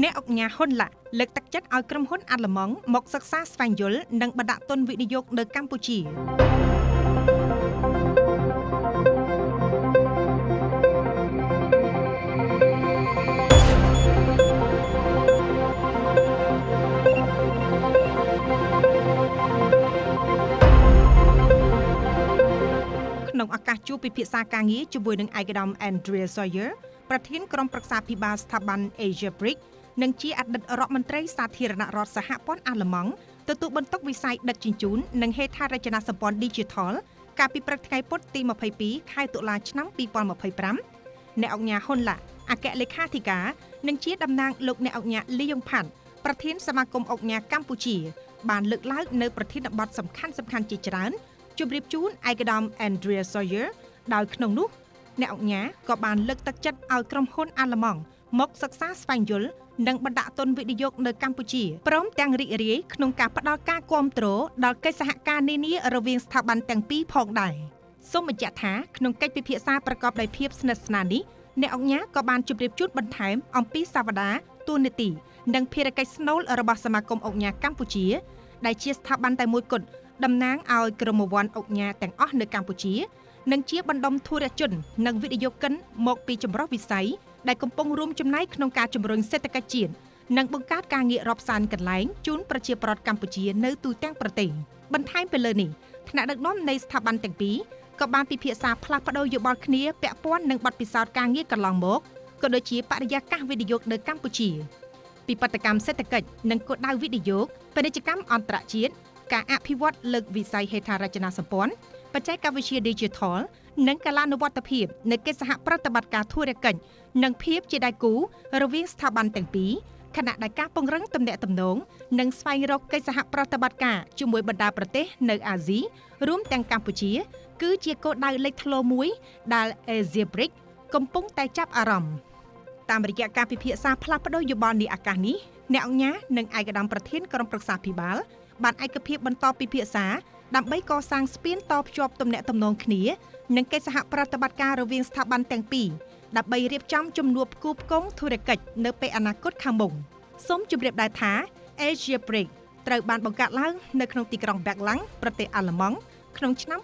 អ្នកឧកញ៉ាហ៊ុនឡាក់លើកទឹកចិត្តឲ្យក្រុមហ៊ុនអាល្លឺម៉ង់មកសិក្សាស្វែងយល់និងបណ្ដាក់ទុនវិនិយោគនៅកម្ពុជា។ ក្នុងឱកាសជួបពិភាក្សាការងារជាមួយនឹងឯកឧត្តម Andrea Sawyer ប្រធានក្រុមប្រឹក្សាភិបាលស្ថាប័ន Asia Bridge និងជាអតីតរដ្ឋមន្ត្រីសាធារណរដ្ឋសហព័ន្ធអាល្លឺម៉ង់ទទួលបន្ទុកវិស័យដឹកជញ្ជូននិងហេដ្ឋារចនាសម្ព័ន្ធ Digital កាលពីព្រឹកថ្ងៃពុធទី22ខែតុលាឆ្នាំ2025អ្នកអង្គញាហ៊ុនឡាអគ្គលេខាធិការនិងជាតំណាងលោកអ្នកអង្គញាលីយ៉ុងផាន់ប្រធានសមាគមអង្គញាកម្ពុជា បានលើកឡើងនៅប្រធានបទសំខាន់សំខាន់ជាច្រើនជម្រាបជូនឯកឧត្តម Andrea Sawyer ដោយក្នុងនោះអ្នកអង្គញាក៏បានលើកទឹកចិត្តឲ្យក្រុមហ៊ុនអាល្លឺម៉ង់មកសិក្សាស្វែងយល់និងបណ្ដាក់ទុនវិនិយោគនៅកម្ពុជាព្រមទាំងរីករាយក្នុងការផ្ដល់ការគាំទ្រដល់កិច្ចសហការនានារវាងស្ថាប័នទាំងពីរផងដែរសូមបញ្ជាក់ថាក្នុងកិច្ចពិភាក្សាប្រកបដោយភាពស្និទ្ធស្នាលនេះអ្នកអង្គញាក៏បានជម្រាបជូនបន្ថែមអំពីសវតាទូនីតិនិងភារកិច្ចស្នូលរបស់សមាគមអង្គញាកម្ពុជាដែលជាស្ថាប័នតែមួយគត់តំណាងឲ្យក្រុមវ័នអង្គញាទាំងអស់នៅកម្ពុជានិងជាបណ្ដុំធុរជននិងវិនិយោគិនមកពីចម្រុះវិស័យដែលកំពុងរួមចំណែកក្នុងការជំរុញសេដ្ឋកិច្ចជាតិនិងបង្កើតការងាររាប់សែនកន្លែងជូនប្រជាពលរដ្ឋកម្ពុជានៅទូទាំងប្រទេសបន្ថែមពីលើនេះថ្នាក់ដឹកនាំនៃស្ថាប័នទាំងពីរក៏បានពិភាក្សាផ្លាស់ប្ដូរយោបល់គ្នាពាក់ព័ន្ធនឹងបទពិសោធន៍ការងារកន្លងមកក៏ដូចជាបរិយាកាសវិនិយោគនៅកម្ពុជាពីបដកម្មសេដ្ឋកិច្ចនិងគោលដៅវិនិយោគពាណិជ្ជកម្មអន្តរជាតិការអភិវឌ្ឍលើកវិស័យហេដ្ឋារចនាសម្ព័ន្ធបច្ចេកវិទ្យា Digital និងកាលានុវត្តភាពនៃកិច្ចសហប្រតិបត្តិការធុរកិច្ចនិងភាពជាដៃគូរវាងស្ថាប័នទាំងពីរខណៈដែលការពង្រឹងទំនាក់ទំនងនិងស្វែងរកកិច្ចសហប្រតិបត្តិការជាមួយបណ្ដាប្រទេសនៅអាស៊ីរួមទាំងកម្ពុជា គឺជាគោលដៅលេចធ្លោមួយដែល Asia Bridge កំពុងតែចាប់អារម្មណ៍តាមរយៈការពិភាក្សាផ្លាស់ប្ដូរយោបល់នេះឱកាសនេះអ្នកអង្គញានិងឯកឧត្តមប្រធានក្រុមប្រឹក្សាភិបាលបានឯកភាពបន្តពិភាក្សាដើម្បីកសាងស្ពានតភ្ជាប់ទំនាក់ទំនងគ្នានិងកិច្ចសហប្រតិបត្តិការរវាងស្ថាប័នទាំងពីរដើម្បីរៀបចំជំនួបផ្គូផ្គងធុរកិច្ចនៅពេលអនាគតខាងមុខសូមជម្រាបដែរថា Asia Bridge ត្រូវបានបង្កើតឡើងនៅក្នុងទីក្រុងបែកឡាំងប្រទេសអាល្លឺម៉ង់ក្នុងឆ្នាំ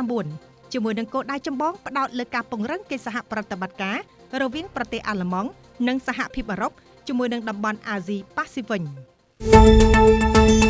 2019ជាមួយនឹងគោលដៅចម្បងផ្ដោតលើការពង្រឹងកិច្ចសហប្រតិបត្តិការរវាងប្រទេសអាល្លឺម៉ង់និងសហភាពអឺរ៉ុបជាមួយនឹងតំបន់អាស៊ីប៉ាស៊ីហ្វិក។